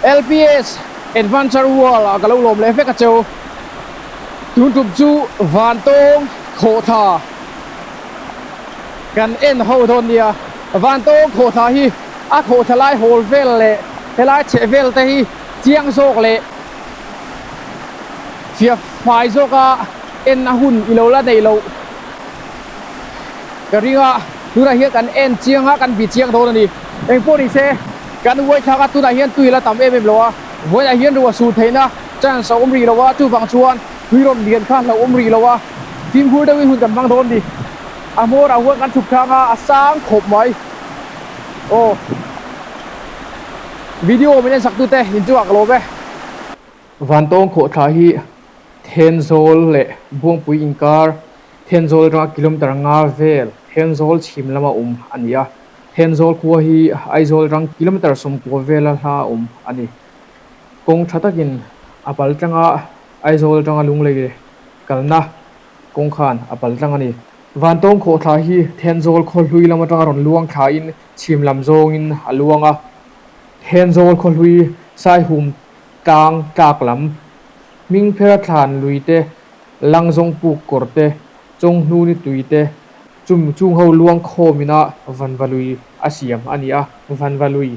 LPS Adventure World ah ka lo lawm leh vek a cheu. Tun tum chu Vantawng Khawhthla kan en ho dawn nia. Vantawng Khawhthla hi a khawhthla lai hawl vel leh helai chheh vel te hi chiang zawk leh fiah fai zawka en a hun i lo la nei loh ka ring a. Tunah hian kan en chiang a, kan bi chiang dawn a ni. Engpawh ni se, kan uai thlak a, tunah hian tui la tam em em lo a, vawiinah hian ruah sur theihna chance a awm rih lo a, chuvang chuan tui rawn lian kha hlauh awm rih lo a, fimkhur deuhin hun kan hmang dawn a ni. A hmawrah huan kan chhuk thlang a, a sang khawp mai. Aw, video min en sak tute inchungah ka lawm e. Vantawng khawhthla hi Thenzawl leh Buangpui inkar, Thenzawl atanga kilometre nga vel Thenzawl chhim lama awm a ni a. Thenzawl khua hi Aizawl atang kilometre 90 vela hla awm a ni. Kawng tha takin a pal tlang a, Aizawl atanga Lunglei kalna kawng khan a pal tlang a ni. Vantawng khawhthla hi Thenzawl khaw hlui lam atanga rawn luang thlain chhim lam zawngin a luang a. Thenzawl khaw hlui Saihum tlang tlak lam, hming phera thlan lui te, lang zawng puk kawr te, chawng hnuni tui te, chumi chung ho luang khawm ina vanva lui a siam a ni a, vanva lui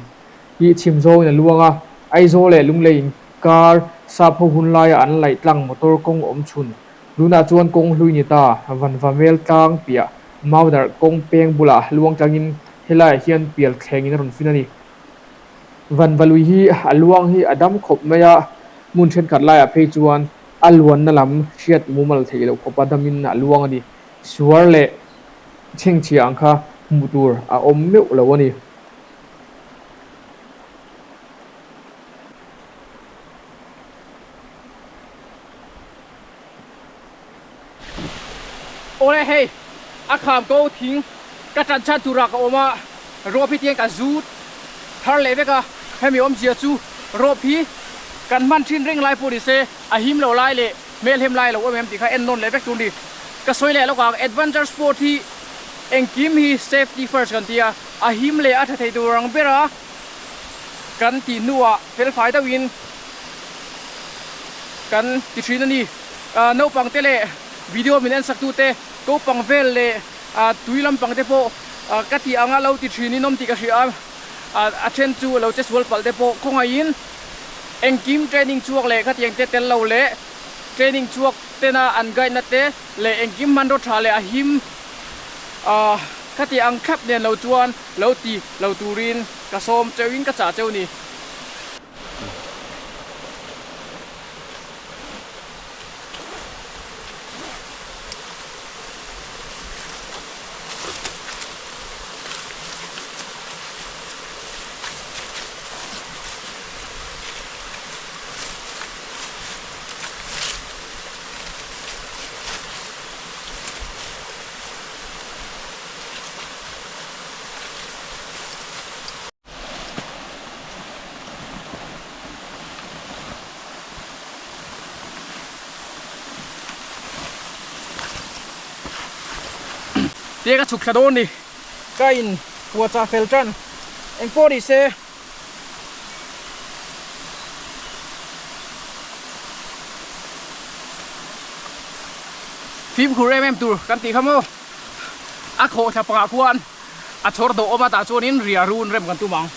hi chhim zawngin a luang a, Aizawl leh Lunglei inkar sap ho hun laia an laih tlang motor kawng awm chhun, tunah chuan kawng hlui ni ta, vanva mel tlang piah Maudarh kawng peng bulah luang tlangin helaiah hian pial thlengin a rawn fin a ni. Vanvalui hi a luang hi a dam khawp mai a, hmun thenkhat laiah phei chuan a luanna lam hriat mumal theih loh khawpa damin a luang a ni. Suar leh chhengchhia ang kha hmuh tur a awm meuh lo a ni. Awle hei a kham ko thing ka tan chhan turah ka awm a, rope hi tiang ka zut thar leh vek a, hemi awmzia chu rope hi kan hman thin reng lai pawh ni se a him lo lai leh hmelhem lai lo awm em tih kha en nawn leh vek tur a ni. Ka sawi leh lawk ang adventure sport hi engkim hi safety first kan ti a, a him leh a tha thei tur ang ber a kan tih hnuah felfai deuhin kan ti thin a ni. Naupang te leh video min en sak tu te kopang vel leh tui lampang te pawh ka tih anga lo ti thin in awm tih ka hria a, a then chu lo che sual palh te pawh khawngaihin engkim training chhuak leh khatiang te tel lo leh training chhuak tena an guide na te leh engkim hmanraw tha leh a him khati ang thlap nen lo chuan lo ti lo turin ka sawm cheuhin ka chah cheu ni. Tia ka chhuk thla dawn ni ka in puah chah fel tan engpawh ni se fimkhur em em tur kan tih kha maw a khawh thla pangah khuan a chhawr dawh awm a tah chuanin ria run rem kan tum ang.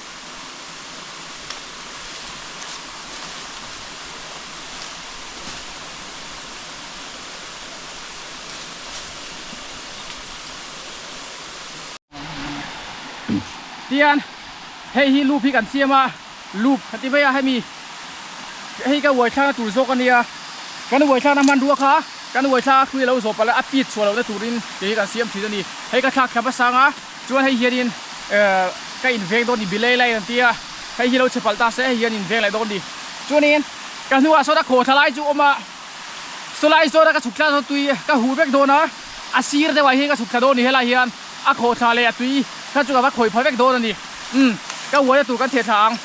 Tian hei hi loop hi kan siam a, loop kan ti mai a hemi hei ka uai thlakna tur zawk a nia, kan uai thlakna hmanrua kha kan uai thlak a hlui a lo zawh palh a, a pit chhuah lohna turin kei hi kan siam thin a ni. Hei ka thlak thla hmasang a, chuan hei hianin ehh ka inveng dawn ni bilei lai an ti a, hei hi lo chhe palh ta se hei hian inveng leh dawn ni. Chuanin ka hnuah sawn a khaw thla lai chu a awm a, saw lai zawna ka chhuk thla sawn tui ka huh vek dawn a, a sir deuhah hian ka chhuk thla dawn ni helai hian a khaw thla leh a tui kha chu ka va khawih pha vek dawn a ni. Umm ka uaina tur kan theh thla ang.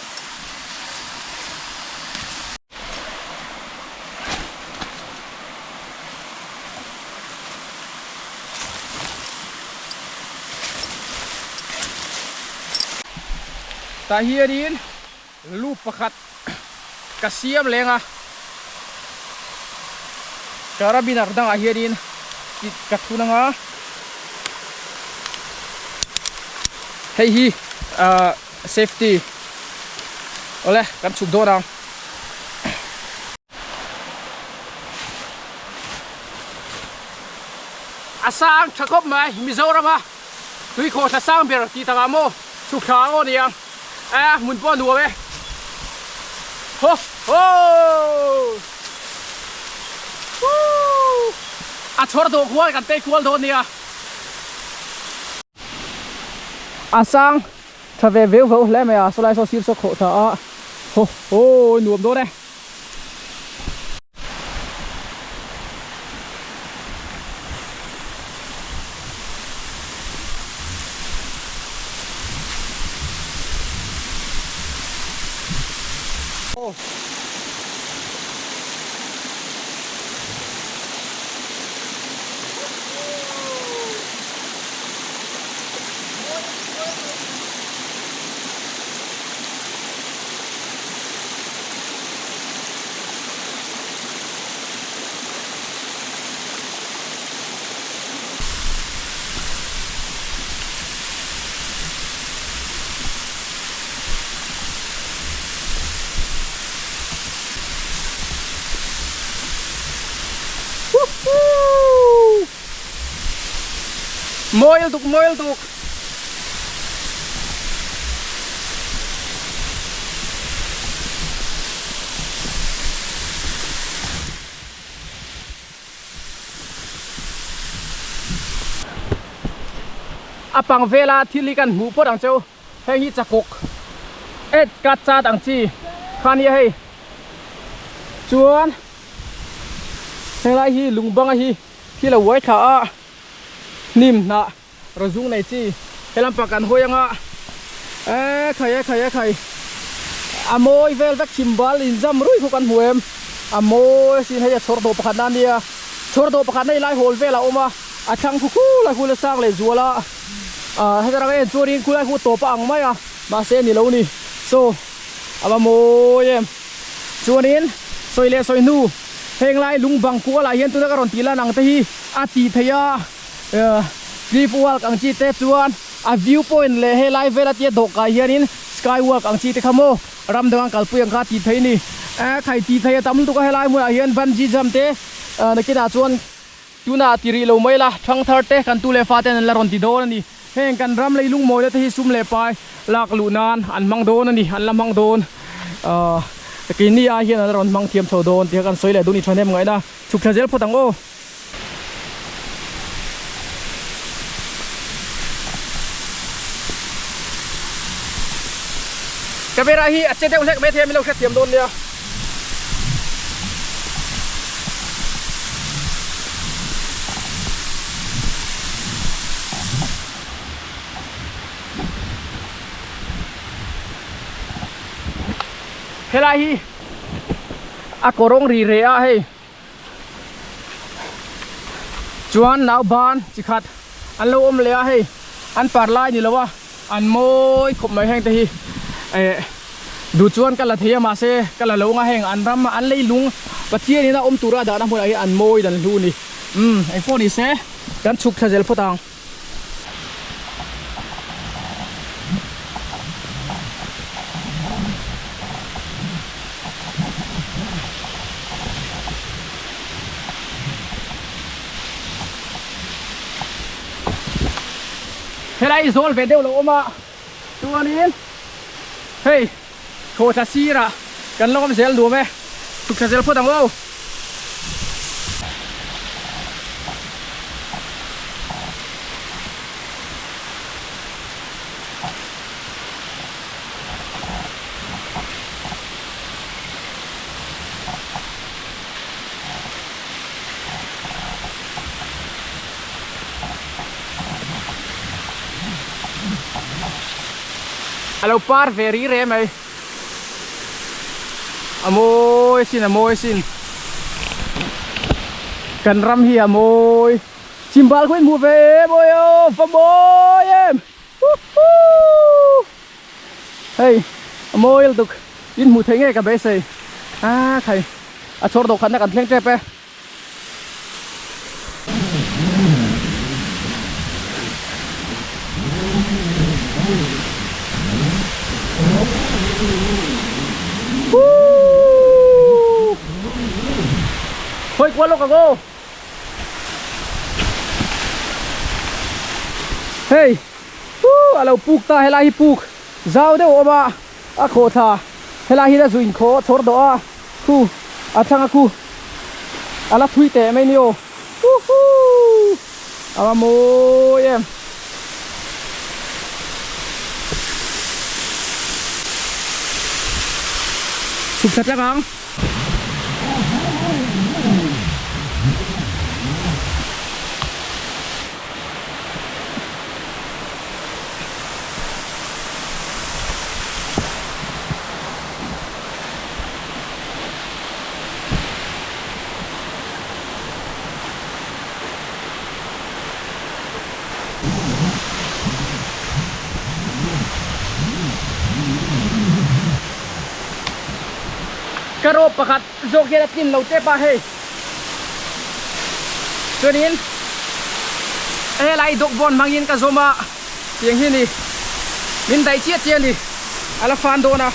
Tah hianin loop pakhat. ka siam leng a carabiner dangah hianin ka thun anga hei hi ahh safety awle kan chhuk dawn ang. A sang tha khawp mai Mizoram a tui khawhthla sang ber tih takah maw chhuk thla ang aw niang a hmun pawh a nuam e ho ho woo a chhawr dawh kual kan tei kual dawn nia a sang tha ve veu veu hle mai a sawlai saw sir saw khawhthla a ho ho nuam dawn e. Mawi lutuk mawi lutuk. A pang vela thil hi kan hmuh phawt ang cheu heng hi chakawk et ka chat ang chi kha nia hei chuan helai hi lung banga hi thil a uai thla a hnim hnah. Rawzung nei chi he lampang kan hawi anga e khai e khai e khai a mawi vel vek chhimbal inzam rui khu kan hmu em a mawi asin hei a chhawr dawh pakhat na ania chhawr dawh pakhat na helai hawl velah a awm a a thlang khu khu lai khu la sang leh zual a ah heta rang en chuanin khulai khu tawp a ang mai a mahse a ni lo ni saw a va mawi em chuanin sawi leh sawi hnu heng lai lung bang kualah hian tuna ka rawn tih lan ang te hi a tih theih a. Cliff walk ang chi te chuan a view point leh helai vel atia dawhkai hianin sky walk ang chi te kha maw ram dang an kalpui ang kha tih theih a ni. Khai tih theih a tam lutuk a helai hmunah hian bungee jump te nakinah chuan tunah ti rih lo mai la thangthar te kan tu leh fa ten an la rawn ti dawn a ni. Heng kan ram lei lungmawina te hi sum leh pai lak luh nan an hmang dawn a ni an la hmang dawn keini ai hian an la rawn hmang thiam chho dawn tih kha kan sawi leh duh ni thahnem ngaihna chhuk thla zel phawt ang aw. Camera hi a che deuh hlek mai thei a min lo hrethiam dawn nia. Helai hi a kawrawng ri re a hei. Chuan nau ban chi khat an lo awm leh a hei an par lai ni lo a an mawi khawp mai heng te hi eh duh chuan ka la thei a mahse ka la lo ang a heng an ram an leilung Pathian in a awm tura dahna hmunah hian an mawi dan hlu a ni umm engpawh ni se kan chhuk thla zel phawt ang. Helai zawl ve deuh lo awm a chuanin hei thawhthla sirah kan la awm zel nuam e chhuk thla zel phawt ang aw. A lo par ve ri re mai. A mawi sin a mawi sin. Kan ram hi a mawi. Chimbal khuin hmuh ve em awi aw va mawi em. Huhuu. Hei a mawi lutuk in hmuh theih ngei ka beisei. A khai a chhawr dawh khatna kan thleng tep e. Hawi kual lawk ang aw. Hei Woo a lo puk ta helai hi puk zau deuh a awm a a khawh thla helai hi la zu inkhawh chhawr dawh a khu a thlang a khu a la thui teh mai ni aw Woohoo a va mawi em. Chhuk thla tlang ang. Ka rope pakhat zawk hian a tlin lo tep a hei chuanin helai dog bone hmangin ka zawm a tiang hi ni min daih chiah chiah a ni a la fan dawn a.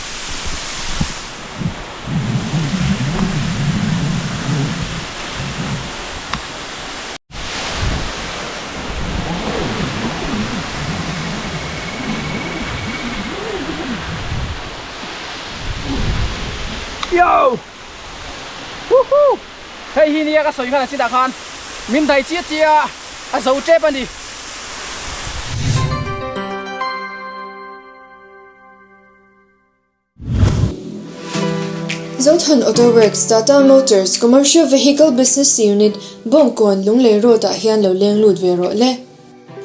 Yo! Woohoo! Hei hi nia ka sawi khan a chinah khan min dai chiah chiah a, a zo tep a ni. Zothan Auto Works, Tata Motors, Commercial Vehicle Business Unit, Bawngkawn, Lunglei Road ah hian lo leng lut ve rawh le.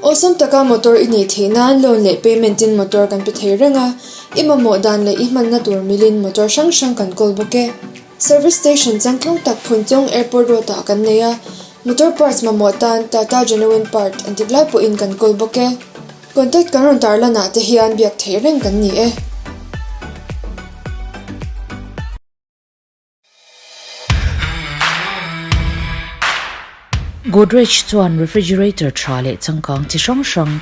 Awlsam taka motor i neih theih nan loan leh payment in motor kan pe thei reng a, i mamawh dan leh i hmanna tur milin motor hrang hrang kan kawl bawk e. Service station changtlung tak Phunchawng Airport Road ah kan nei a, motor parts mamawh tan Tata Genuine Part engtik lai pawhin kan kawl bawk e. Contact kan rawn tarlan ah te hian biak theih reng kan ni e. Godrej chuan refrigerator tha leh changkang chi hrang hrang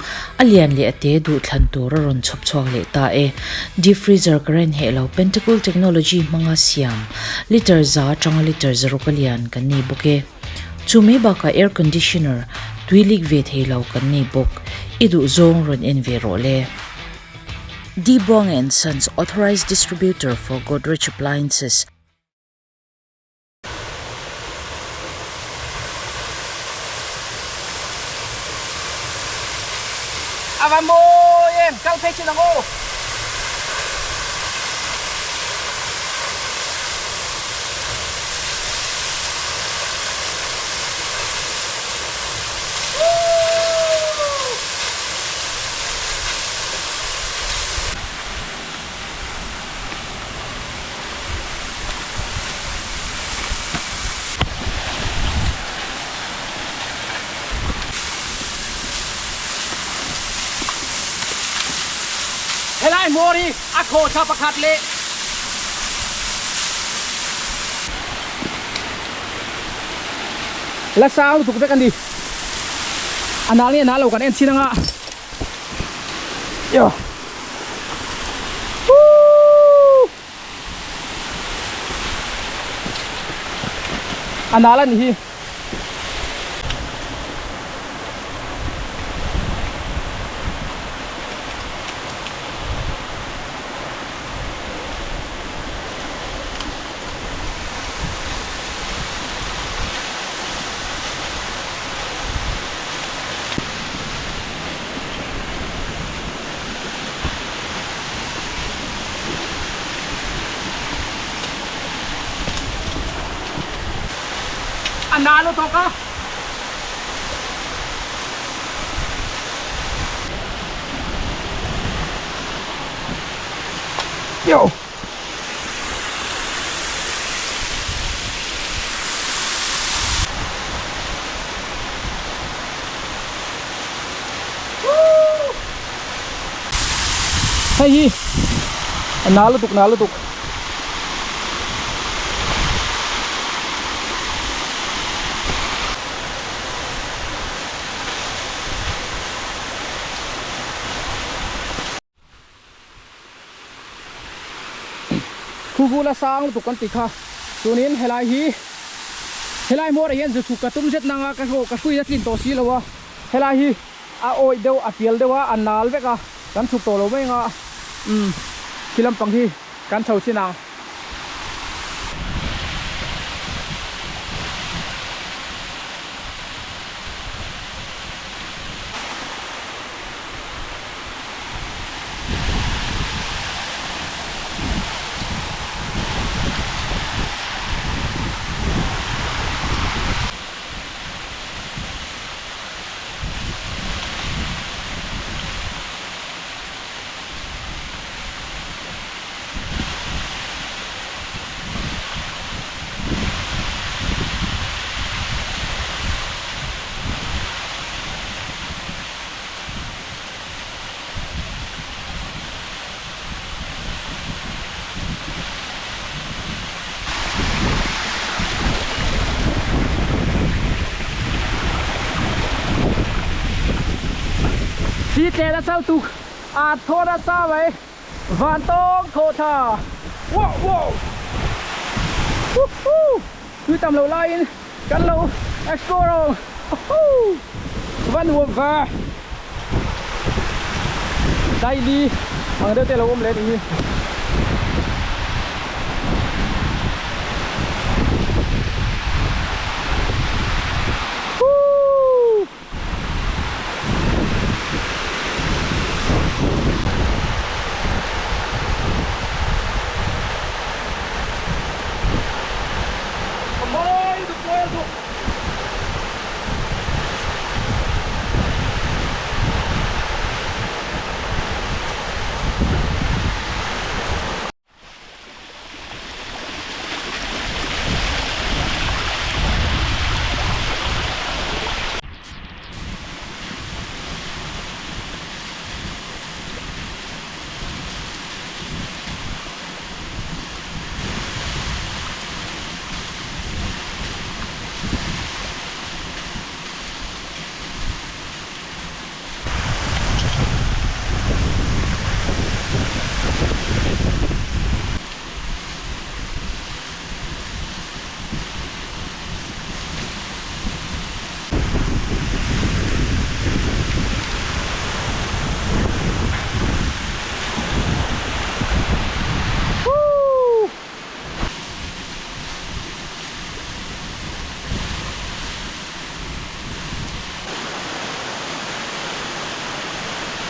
a lian leh a te duh thlan tur a rawn chhawp chhuak leh ta e. Deep freezer current heh lo Pentacool technology hmanga siam litre za atanga litre zaruk a lian kan nei bawk e. Chu mai bakah air conditioner tui lik ve thei lo kan nei bawk. I duh zawng rawn en ve rawh le. D Buang and Sons Authorized Distributor for Godrej Appliances. A va mawi em! Kal phei chin ang aw! Helai hmawr hi a khawhthla pakhat leh La sang lutuk vek a ni. A nal nge nal lo kan en chin anga. Yo. Woo! A nal a ni hi. A na lutuk a. Yo. Hei hi a na lutuk na lutuk. Khu vula sang lutuk kan tih kha chuanin helai hi helai hmawrah hian zu chhuk ka tum zet nang a ka ka hrui a tlin tawh si lo a helai hi a awih deuh a pial deuh a a nal vek a kan chhuk tawh lo mai ang a umm khi lampang hi kan chho chin ang. Thli tleh nasa lutuk a thaw nasa mai vantawng thawhthla wow wow huhuu tui tam loh laiin kan lo explore ang huhuu va nuam ve daily ang deuh te a lo awm leh a nih hi.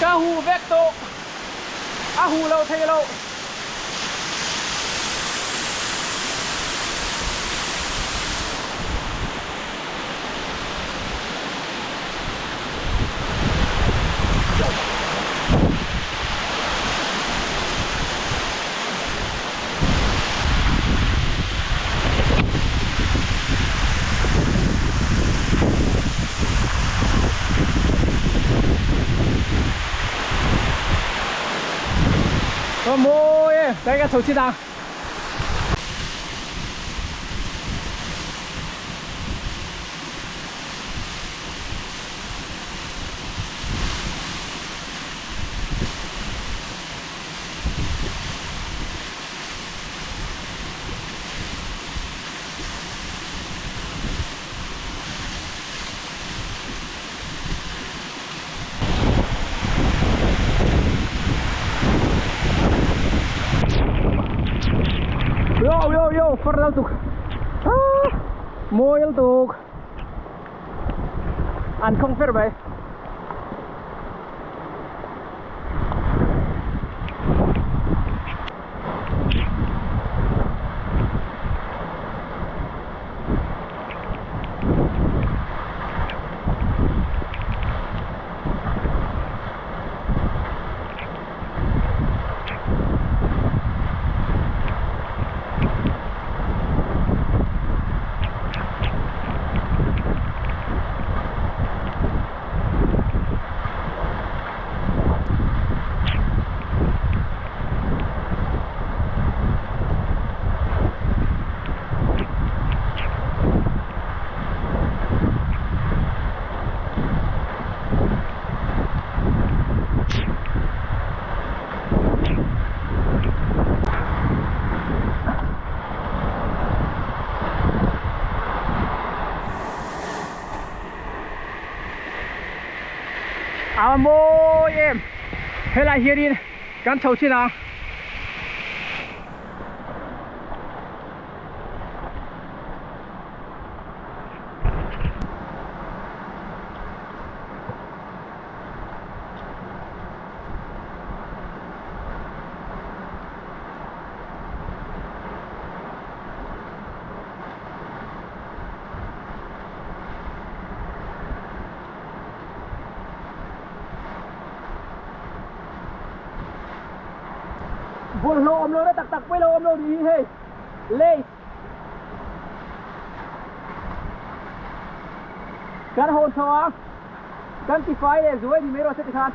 Ka huh vek tawh a huh loh theih loh. Có môi đây cái thủ chi nào Yo yo yo far lal tuk ah mawi lal tuk an khawng fer mai. A va mawi em! Helai hianin kan chho chin ang. Bawlhhlawh awm lo na tak tak pawh ilo awm lo nih hi hei lei kan hawn chho ang kan tifai leh zuai ni mai rawh se tikhan.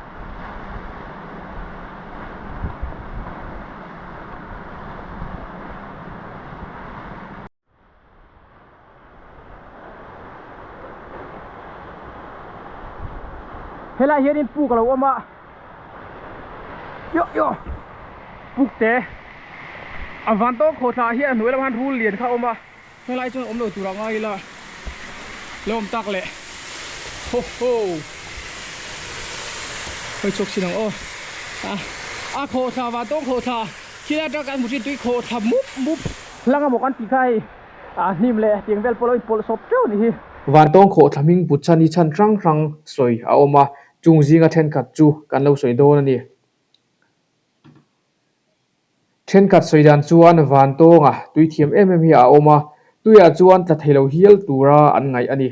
Helai hianin puk a lo awm a yo yo puk te a van tawng khawh thla ah hian a hnuai lamah hian rul lian kha a awm a helai chuan awm lo tur ah ngai ila lo awm tak leh ho ho hawi chhuak chin ang aw a khawh thla van tawng khawh thla khi lai atang kan hmu thin tui khawh thla mup mup. Hlang a maw kan tih kha hei ah hnim leh tiang vel pawh lo inpawlh sawp teuh a nih hi. Vantawng khawhthla hming put chhan hi chhan hrang hrang sawi a awm a, chung zinga thenkhat chu kan lo sawi dawn a ni. Thenkhat sawi dan chuan Vantawnga tui thiam em em hi a awm a, tuiah chuan tla thei lo hial tura an ngaih a ni.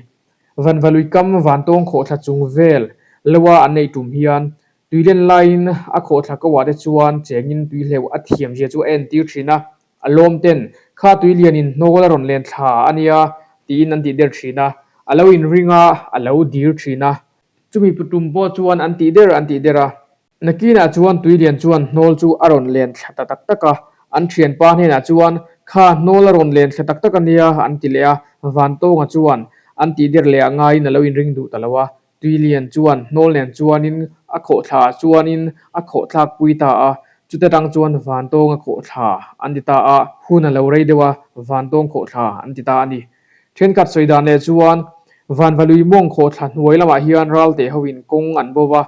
Vanvalui kam Vantawng khawhthla chung vel loa an neih tum hian Tuilen laiin a khawhthla ko ah te chuan chengin tuihleuh a thiam zia chu a entir thin a, a lawm ten kha tuilianin hnawl a rawn len thla a nia tiin an tih der thin a, a lo inring a, a lo dir thin a. Chumi tum pawh chuan an tih der an tih der a. Nakinah chuan tuilian chuan hnawl chu a rawn len thla ta tak tak a, an thianpa hnenah chuan kha hnawl a rawn len thla tak tak a nia an ti leh a, Vantawnga chuan an tih der leh ah ngaiin a lo inring duh ta lo a, Tuilian chuan hnawl nen chuanin a khawhthla ah chuanin a khawhthlak pui ta a, chuta tang chuan Vantawng a khawhthla an ti ta a, hun a lo rei deuh a, Vantawng khawhthla an ti ta a ni. Thenkhat sawi dan leh chuan Vanvalui mawng khawhthla hnuai lamah hian Ralte hoin kawng an bo va,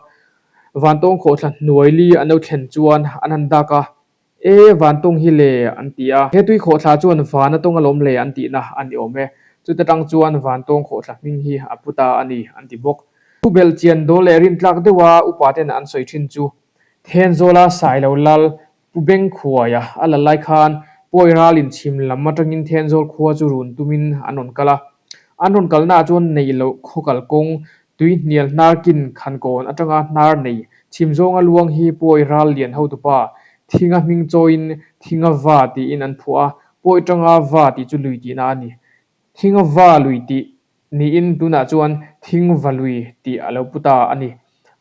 Vantawng khawhthla hnuai li an lo thlen chuan an han dak a, E, van tawng hi le, an ti a. He tui khawhthla chuan van a tawng alawm le an tihna a ni awm e. Chuta tang chuan van tawng khawhthla hming hi a pu ta a ni, an ti bawk. Thu belh chian dawl leh rintlak deuha upa ten an sawi thin chu Thenzawla Sailo Lal Pu Bengkhuaia a lal lai khan Pawi ralin chhim lam atangin Thenzawl khua chu run tumin an rawn kal a. An rawn kalnaah chuan neih loh khaw kalkawng Tui hnial hnar kin khan kawn atanga hnar nei chhim zawnga luang hi Pawi ral lian hotupa Thinga hming chawiin Thinga Va tiin an phuah a, Pawi tanga Va tih chu lui tihna a ni. Thinga Va lui tih niin tunah chuan Thingva lui tih a lo pu ta a ni.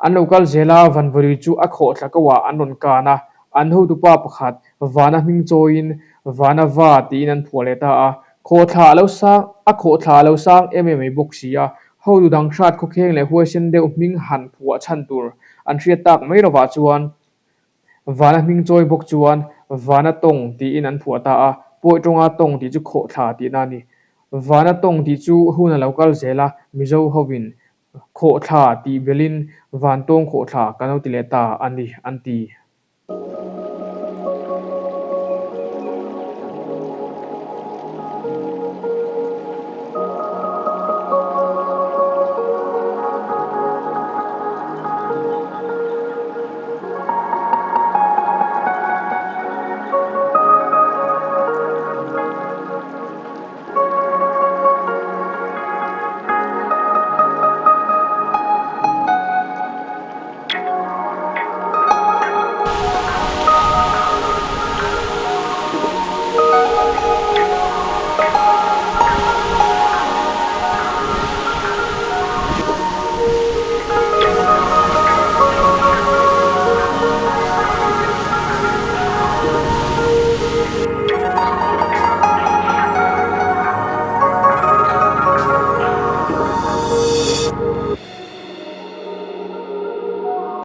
An lo kal zel a, Vanvalui chu a khawh thla ko ah an rawn kan a, an hotupa pakhat Vana hming chawiin Vana Va tiin an phuah leh ta a, khawhthla a lo sang a khawhthla a lo sang em em mai bawk si a, hotu dang hrat khawkheng leh huaisen deuh hming han phuah chhan tur an hriat tak mai lovah chuan Vana hming chawi bawk chuan Vana Tawng tiin an phuah ta a, Pawi tawnga Tawng tih chu khawhthla tihna a ni. Vana Tawng tih chu hun a lo kal zel a, Mizo hovin Khawhthla tih belin Vantawng khawhthla kan lo ti leh ta a ni, an ti.